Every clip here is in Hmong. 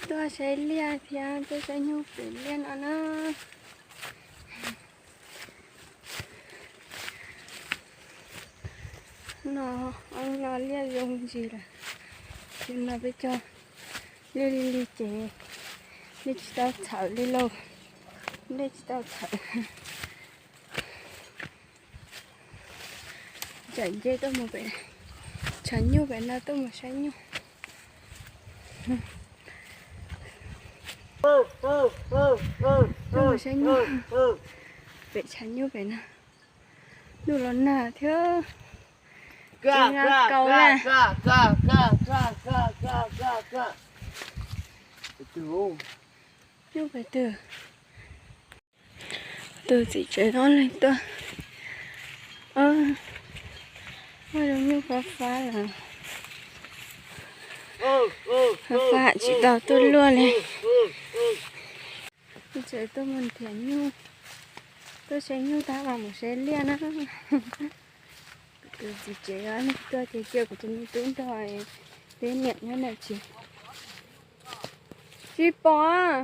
Tuaj saib liaj thiab tuaj saib nyuj pem liaj no na. No, no liaj zoo ntsis lawm. Ces no peb cog liaj li li ces liaj tsis tau txhawm li lauj. Liaj tsis tau txhawm. Tseem nce tuaj mus pem, tshav nyuj pem no tuaj mus saib nyuj. Tuaj mus saib nyuj pem tshav nyuj pem no. Ntuj los nag thiab. Ces nag kaus na. Nyuj pem twg? Tus txiv tsev ob leeg tuaj. Muaj zoo nyuj fab fab lawm. Fab fab tsis tau tuaj luaj li. Tseem tuaj mus nrhiav nyuj, tuaj saib nyuj tab mas mus saib liaj na. Tus txiv tsev ob leeg tuaj ces cia kuv tus me tub nrog peb niam nyob ntawm tsev. Tsis pom.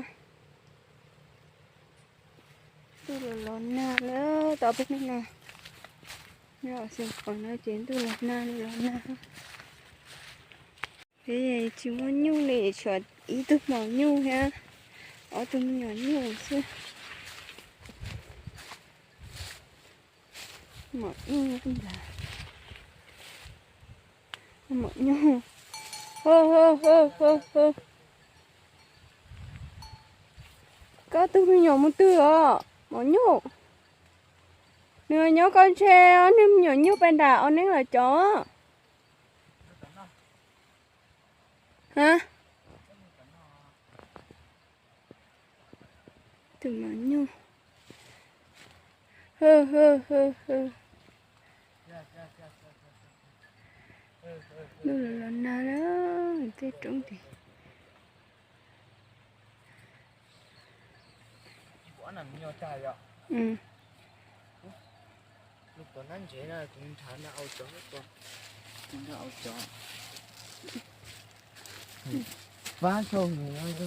Ntuj los los nag lawm tau peb hnub no. Nyob xeev qhov no ces ntuj los nag los nag. Peb tsis muaj nyuj li, tshuav ib tug maum nyuj thiab ob tug me nyuam nyuj xwb. Maum nyuj nrad, maum nyuj. Koj tug me nyuam mus twg os maum nyuj? Nws nyob koj ntshe, nws me nyuam nyuj pais nram o neeb los cov. Ha? Tus maum nyuj. Hw hw hw hw. Ntuj los los nag lawm tej roob tid. Fab sau nws,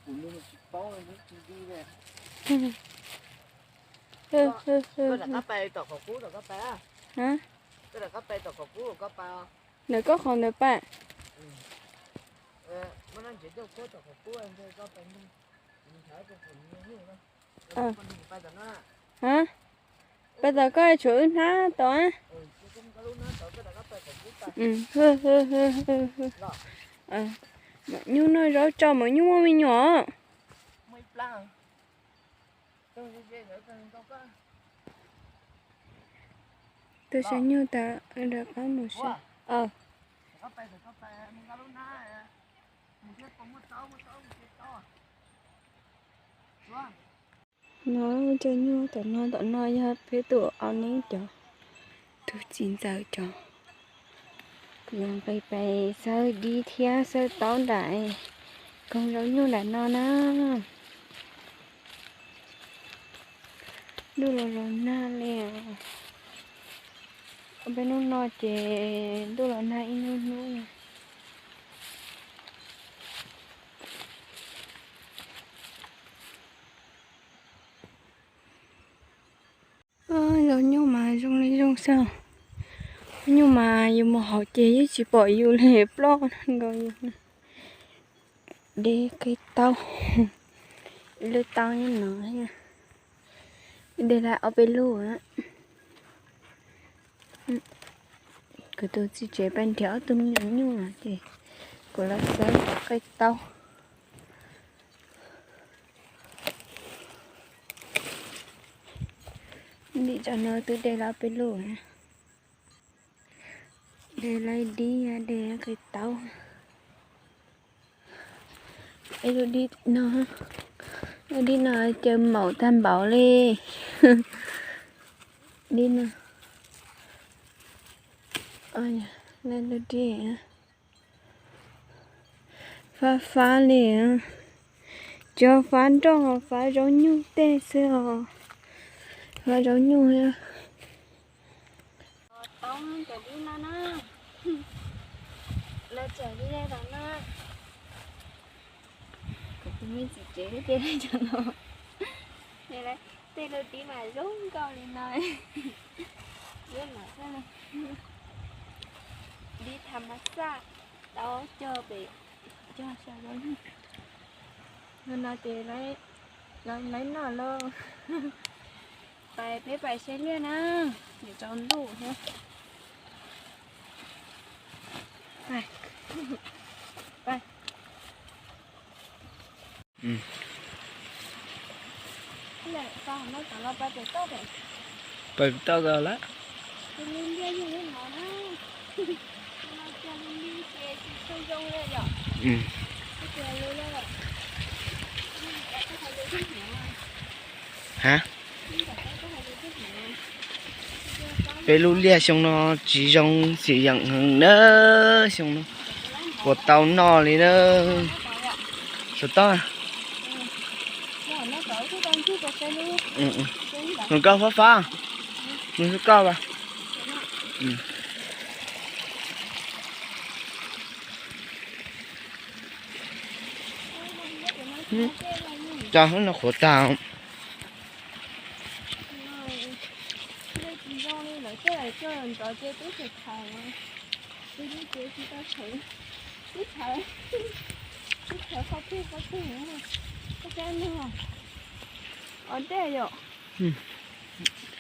nws tsis paub, nws tsis di li. Koj rov qab pais tom qhov qub, tom koj pais. Koj rov qab pais tom qhov qub, koj pais. Ntawm koj qhov ntawd pais. Ha? Pais tom koj tshuav wb hnab tod. Maum nyuj noj zaub tso, maum nyuj muaj me nyuam. Tuaj saib nyuj tas rov qab mus saib. No cov nyuj tom no, tom no yog peb tus au neeb cov, tus txiv ntxawm cov. Kuv yuav nqis pais xawb dib thiab xawb taub nram koog zaub nyuj nram no na. Ntuj los los nag li. Ob peb hnub no ces ntuj los nag ib hnub hnub. Zaub nyuj mas zoo li zoo xwb. Nyuj mas yus mus hauv ces yeej tsis pom yus li, ploj nkaus yus. De qe taub, lub taub no, de lawm ob peb lub. Kuv tus txiv tsev pais nrhiav ob tug me nyuam nyuj ces kuv los xawb qe taub. Nim tsam no twb de lawm ob peb lub. De lawm dib, de qe taub. Ib lub dib no, lub dib no ces maum tag npaum li. Dib no, lub dib fab fab li. Tsis yog fab nroj, fab zaub nyuj tej xwb os. Fab zaub nyuj thiab. Toob cov dib no na. Lawv cov dib no na. Me txiv tsev ces cov no, tej lub dib mas zoo nkauj li no. Dib tham mas xaj, tau cog pem, cog xyaw zoo. No ces lawv noj lauj. Pais peb pais saib liaj na, yuav tsaus ntuj thiab. Pais toj ko lawm. Ha, peb lub liaj xyoo no tsis zoo xim yeem heev na, xyoo no puas tau noj li na. Saum toj, nws koj fab fab, nws koj vas. Cov no qhuav tag.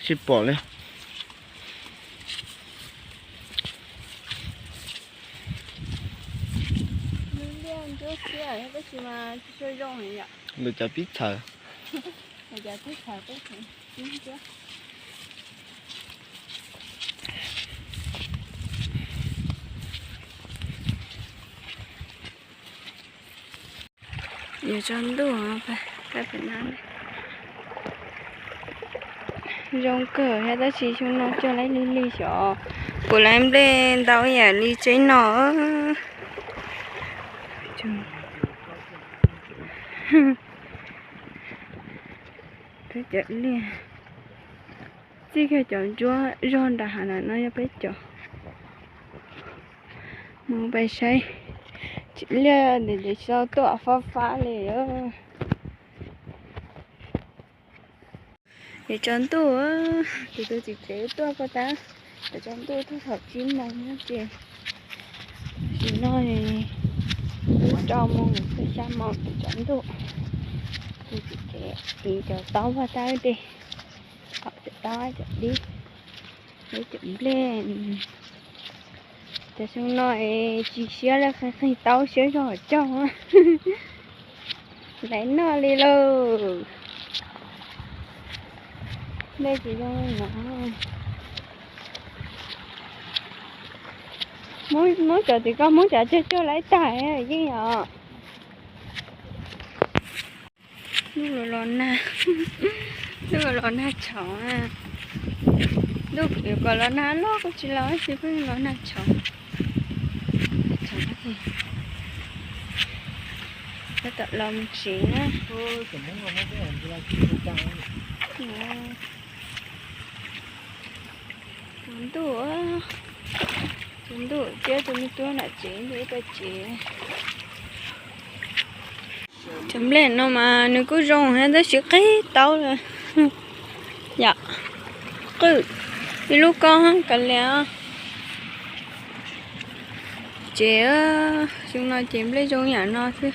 Tsis pom li. Lub cov pib txhawv. Yuav tsaus ntuj, zoo kawg thiab tab sis xyoo no cog lawm lig lig xyov, kuv lawv nplej ntau yam li tsev no. Cov liaj txij kiag cov ntsuab zog nram hav no yog peb cov. Mus pais saib liaj ntawm tsis tau tuaj fab fab li. Yuav tsaus ntuj, tus tus txiv tsev tuaj paj tab, yuav tsaus ntuj tuaj thaum tsib moos no ces, tam sim no twb rau moos txog xya moos yuav tsaus ntuj. Tus txiv tsev tiv cov taub paj tab dej, cov taub cov dib, cov nplej. Cov xyoo no tsis siab li, qhib qhib taub siab zog cog. Lawv noj li lauj. Nplej tsis zoo li no. Muab cov txiv ko muab cov cog cog lawm tag yeej yom. Ntuj los nag, ntuj los nag tshauv, ntuj yuav kom los nag loj kuj tsis los, tsis pheej los nag tshauv. Tab tom los mus tsev na. Tsaus ntuj, tsaus ntuj thiab, tus me tub nram tsev ntawd pais tsev. Cov nplej no mas nws kuj zoo thiab tab sis qhib taub lawm. Yom, qwj ib lub kob kav liam. Ces xyoo no ces nplej zoo yam no xwb.